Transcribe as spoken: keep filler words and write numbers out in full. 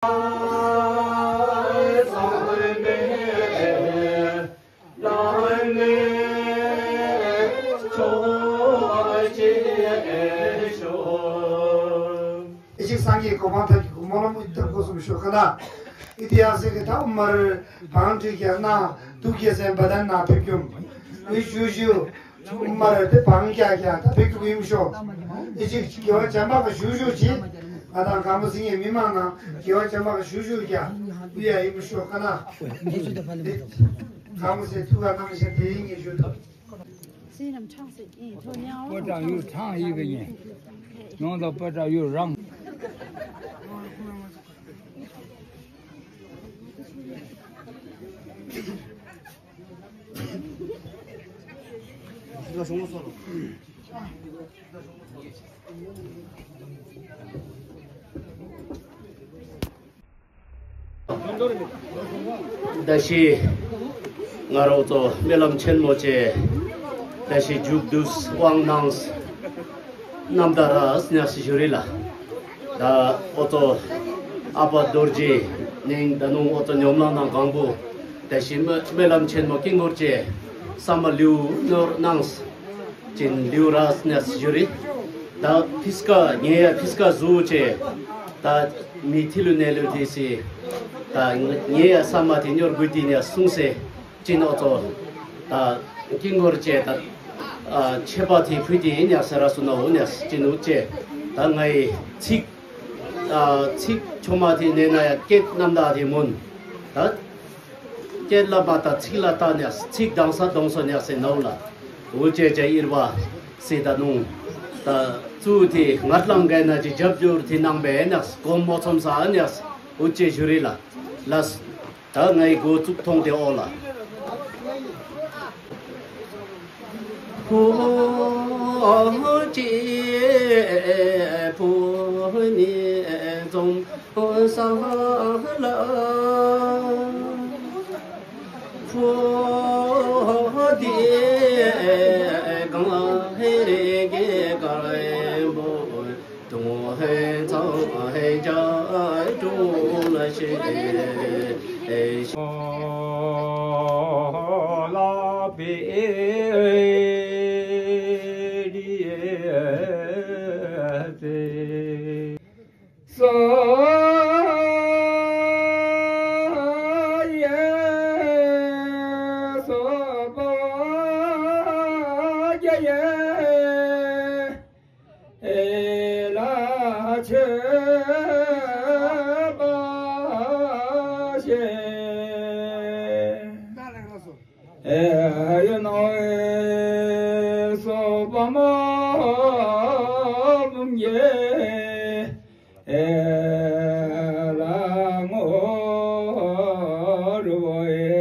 ཨེ་ཅིག་སངས་རྒྱས་གོ་འཕང་ཐོབ་ཀྱི་སྨོན་ལམ་ཨིན་ཐབས་དགོ་གསུངས་ཤོ་ཀ་ན། ཨི་དེ་ཡང་སེ་གི་ད་ཨུ་མར་བང་ཁྲིད་ཀྱང་ན་དུག་རྒྱལ་སེམས་པ་དན་ན་ཕེབས་ཀྱུམ་ཨི་ཞུ་ཞུ། ཨུ་མར་དེ་བང་རྒྱ་རྒྱ་ད་ཕེབས་ཀྱུ་ཨིན་ཤོ། ཨི་ཅིག་རྒྱལ་བ་བྱམས་པ་ག་ཞུ་ཞུ་ཅིག་ང་དང་གང་པོ་སིང་ངེ་མི་མང་ན་རྒྱལ་བ་བྱམས་པ་ག་ཞུ་ཞུ་རྒྱ་ཨུ་ཡ་ཨིན་ཤོ་ཀ་ན། དེ་གང་པོ་སེ་ཐུགས་ཁར་གནང་ཞིན་དེ་ཨིན་ངེ་ཞུ་དོ། སྤྱིར་ནམ་ཕྲང་སེ་ཨིན་ཐོ་ཉའོ། པོ་ཏ་ཡུ་ཕྲང་ཡི་གེ་ཉེ། ནོང་ད་པོ་ཏ་ཡུ་རང་། ད་ཤི་ང་རོ་ཚོ་སྨོན་ལམ་ཆེན་མོ་ཅིག་ད་ཤི་མཇུག་བསྡུ་དབང་གནང་། ནམ་ད་ར་སྙག་སི་ཞུ་རི་ལ། ད་ཨོ་ཚོ་ཨ་པ་རྡོ་རྗེ་ནིང་ད་ནུང་ཨོ་ཚོ་ཉོམ་ལང་ནང་གང་བུ་ད་ཤི་སྨོན་ལམ་ཆེན་མོ་ཀི་ངོར་ཅེ་ས་མ་ལིའུ་ནོར་གནང་། ཅིན་ལིའུ་ར་སྙག་སི་ཞུ་རི། ད་ཕིས་ཀ་ངེ་ཡ་ཕིས་ཀ་ཟུ་ཅེ་ད་མི་ཐི་ལུ་ནེ་ལུ་ཐི་སི་ད་ངེ་ཡ་ས་མ་ཐི་ཉོར་གུ་ཏི་ནེ་སུང་སེ། ཅིན་ཨོ་ཚོ་ད་ཀི་ངོར་ཅེ་ད་ཨ་ཆེ་བ་ཐི་ཕུ་ཏི་ཨིན་ཡ་ས་ར་སུ་ན་འོ་ནེ་ཅིན་འུ་ཅེ་ད་ངའི་ཚིག་ཨ་ཚིག་ཆོ་མ་ཐི་ནེ་ན་ཡ་སྐད་རྣམ་དག་ཐི་མོན་ད་སྐད་ལ་མ་ད་ཚིག་ལ་ད་ནེ་ཚིག་དང་ས་དོང་སོ་ནེ་སེ་ནོ་ལ་འུ་ཅེ་ཅེ་ཨིར་བ་སི་ད་ནུང་ད་ཚུ་ཐི་ངར་ལང་གེ་ན་ཅི་རྒྱབ་སྐྱོར་ཐི་ནང་པེ་ནེ་གོམ་མོ་ཚོམ་ས་ནེ་འུ་ཅེ་ཞུ་རི་ལ་ལས། ད་ངའི་འགོ་བཙུགས་ཐོང་དེ་ཨོ་ལ། ཧོ་ཅེ་ཕུ་ནི་འཛོམས་ས་ལ། ཧོ་དེ་གང་ཧེ་རེ་གེ་ག་རེ་བོ། ཨེ་ལ་ཆོས་པ་ཤེས། ཨེ་ཡོད་ནོ་ཨེ་སོ་པ་མ་བུམ་ཡེ། ཨེ་ལ་ངོ་རུ་ཨེ།